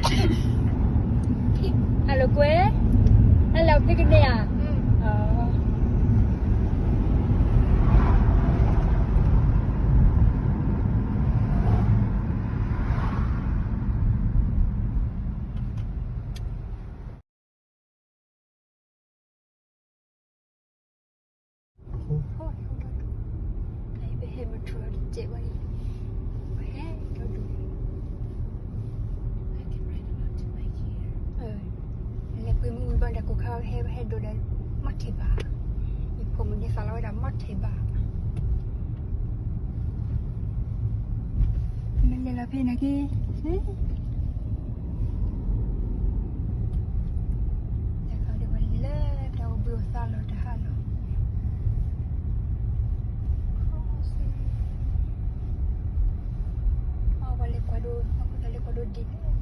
ဟဲလီၤကွဲ, ဟဲလီၤဖဲကန့ၢ်ဧါ. လဲၤပှ့ၤမုၢ်ဝံၤဘၣ်ဒီး ကိးခါဟဲဟဲဒိးဒီး မီၢ်ထံးဘၣ်, ယဖိမုၣ်န့ၣ်သးလီဝဲဒၣ်မီၢ်ထံးဘၣ်. မ့ၢ်လဲၤလီၤဖဲနာ်က့, တၢ်ခါဒ်ဝဲလဲၤလၢတၢ်အိၣ်ဘှံးအိၣ်သါလီၤတၢ်ဟးလီၤ, အဝဲလဲၤကွၢ်ဒိ, အဝဲလဲၤကွၢ်ဒိဒ်န့ၣ်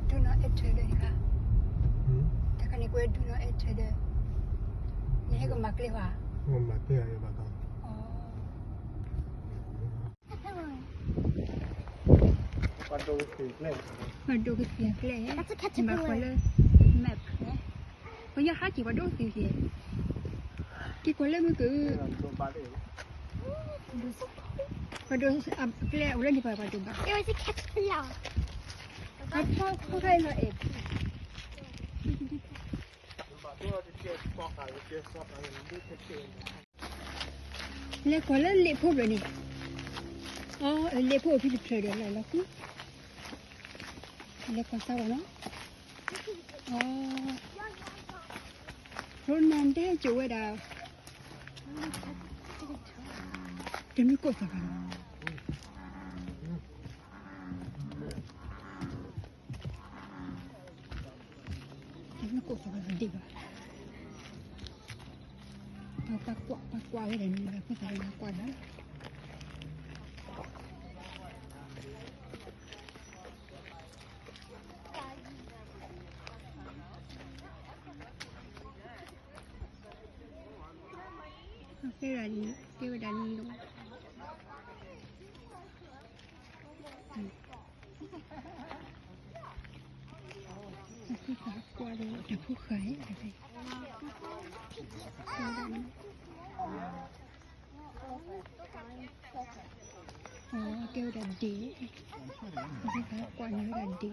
ဒုးနီၢ်အဲၣ်ထၢၣ်ဒီးန့ၣ်ခါ, တၢ်ခါန့ၣ်ကွဲဒုးနီၢ်အဲၣ်ထၢၣ်ဒီး, နဟဲကမၤကျဲဧါ, မၤကျဲဧါ, ပှၤဒိကသံၣ်ကျဲ, ဘၣ်ကွၢ်လၢ map န့ၣ်, ပှၤညါဟးက့ၤပှၤဒိကသံၣ်ကျဲ, က့ၤကွၢ်လၢမုၢ်ကၢ, ပှၤဒိ, ကျဲအိၣ်လၢန့ၣ်ပှၤဒိဘၣ်, အဖီခိၣ်ခဲအံၤလီၤအဲၣ် လဲၤကွၢ်လၢလ့ၣ်ဖိဘျီန့ၣ်, အလ့ၣ်ဖိအိၣ်ဖဲတဖျၢၣ်ဒီးလီၤလီၤကူ, လဲၤကွၢ်စၢ်ဝဲနီၤ, ရိနၢ်ဒဲကၠိဝဲဒၣ်, တမ့ၢ်ကိးသးဘၣ်နီၤ, တမ့ၢ်ကိးသးဘၣ်ဒ့ၣ်ဘၣ်, ပကွၢ်, ပကွၢ်ဝဲဒၣ်န့ၣ် ပကွၢ်လၢ ကဲဝဲဒၣ်လီၤ, ကွၢ်ဒီးတၢ်ဖိဃာ်, ကဲဝဲဒၣ်ဒ့ၣ်, ကွၢ်န့ၢ်ဝဲဒၣ်ဒ့ၣ်,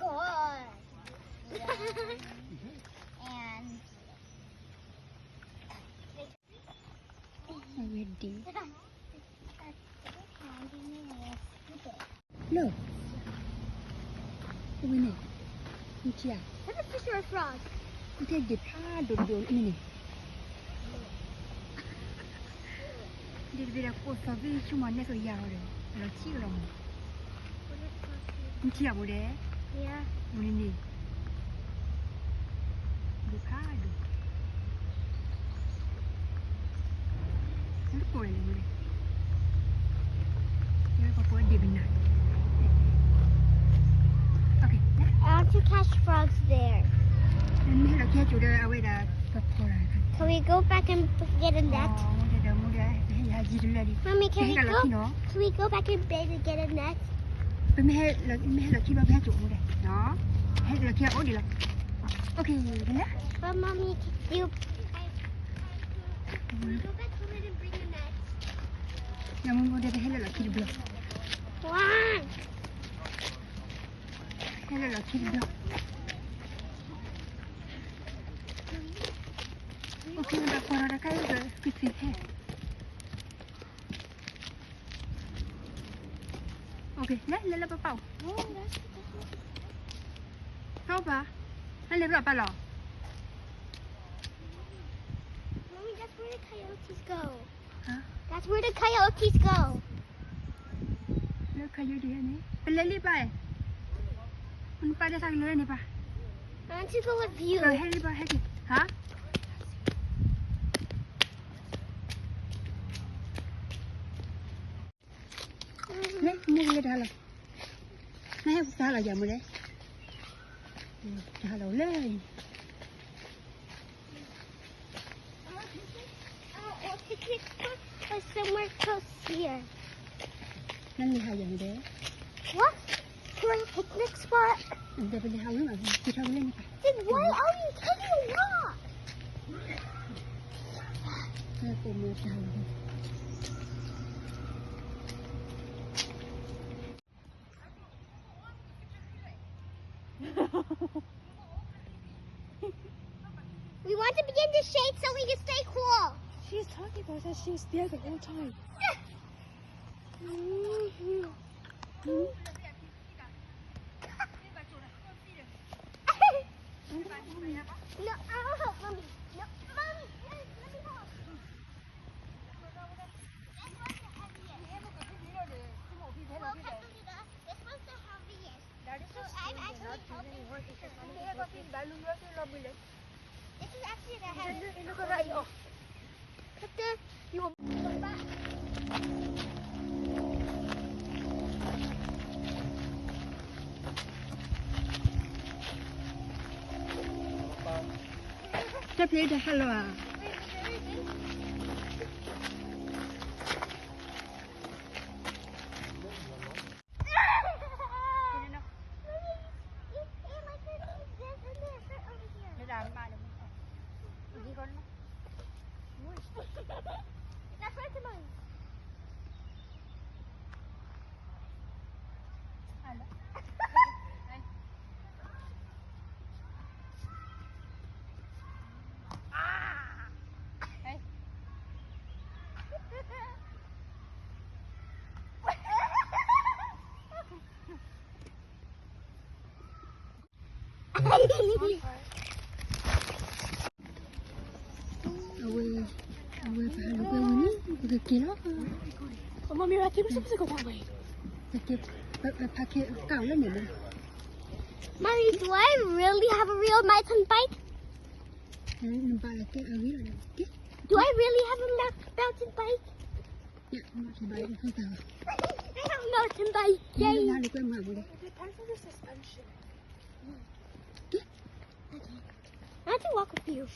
အဝဲဒ့ၣ်, လၢ, ဝဲန့ၣ်, နထံၣ်ဧါ, နထံၣ်ဒ့ၣ်ဖးဒိၣ်ဒိၣ်န့ၣ်န့ၣ်, ဒ်တဘ့ၣ်ဒီးကိးသီၣ်ဘ့ၣ်ဆိကမိၣ်နဲသိးယၤအီၤဒီး လီၤထံကလီၤမး, နထံၣ်ဧါမိၢ်ဒဲး, မိၢ်န့ၣ်န့ၣ်, ဒ့ၣ်ဖးဒိၣ် နတကိးန့ၣ်လဲၣ်, ပကိးဒ့ၣ်ပနၢ်, I want to catch frogs there. မ့ၢ်ဟဲလီၤက့ၤကၠိဒီးအဝဲဒၣ်ပဖီလာ်, Can we go back and get a net? ဒီးမိၢ်ဒီး ဟဲယၤယံၤတလၢာ်လံ, Mommy, can we go, can we go back in bed and get a net? ပမ့ၢ်ဟဲလီၤခံဘျီ ပဟဲကၠိမိၢ်ဒီး, ဟဲလီၤခံအိၣ်ဒံးလီၤ, okay, ဒ်လဲၣ်, But Mommy, you, can we go back home and bring a net? နမိၢ်ဒီးပဟဲလၢလီၤခံတဘျီ, ဟဲလၢလီၤခံတဘျီ, okay, ဒီးကိးဒီးတခါအံၤ ပကသ့ဟဲ Okay, လဲၤ လဲၤလၢပပၢ်အိၣ်, ဟဲအိၣ်ပၢ်, နလဲၤဘျီပၢ်လီၤ, Mommy, that's where the coyotes go. That's where the coyotes go. လၢ coyote ဟဲန့ၣ် ပလဲၤလံပၢ်, နပၢ်ဒဲသးကလဲၤန့ၣ်ပၢ်, I want to go with you. ဟဲလံပၢ် ဟဲက့ၤ, ဟါ မ့ၢ်ကလဲၤတၢ်လီၤ, နဟဲပသးလီၤယၤမိၢ်လဲၣ်, တၢ်လီၤလၢ Somewhere close here. နလဲၤဟးယၤန့ၣ်ဒီး What? To a picnic spot? ဒီးပလဲၤဟးဝဲမး က့ၤထီၣ်ဝဲလၢန့ၣ်ပၢ် Then why are you taking a walk? ကဲ ကိးမတၤလီၤ We want to be in the shade so we can stay cool. She's talking about that she's there the whole time. No, I'll help mommy. No, mommy, let me help. This one's the heaviest. This one's the heaviest. This one's the heaviest. So I, I can help you. This is actually the heaviest. Put the, you will တၢ်ဖျ့တဟါလီၤဧါ That's right, come on. Awe, awe, pahalo pe wini, pake kilo. Mami, I think we're supposed to go that way. Pake, pa, pa, pake, ka le ne. Mommy, do I really have a real mountain bike? Nba la ke awi la ke. Do I really have a mou-, mountain bike? Yeah, mountain bike. I have a mountain bike. Yay. It depends on the suspension. I can walk with you.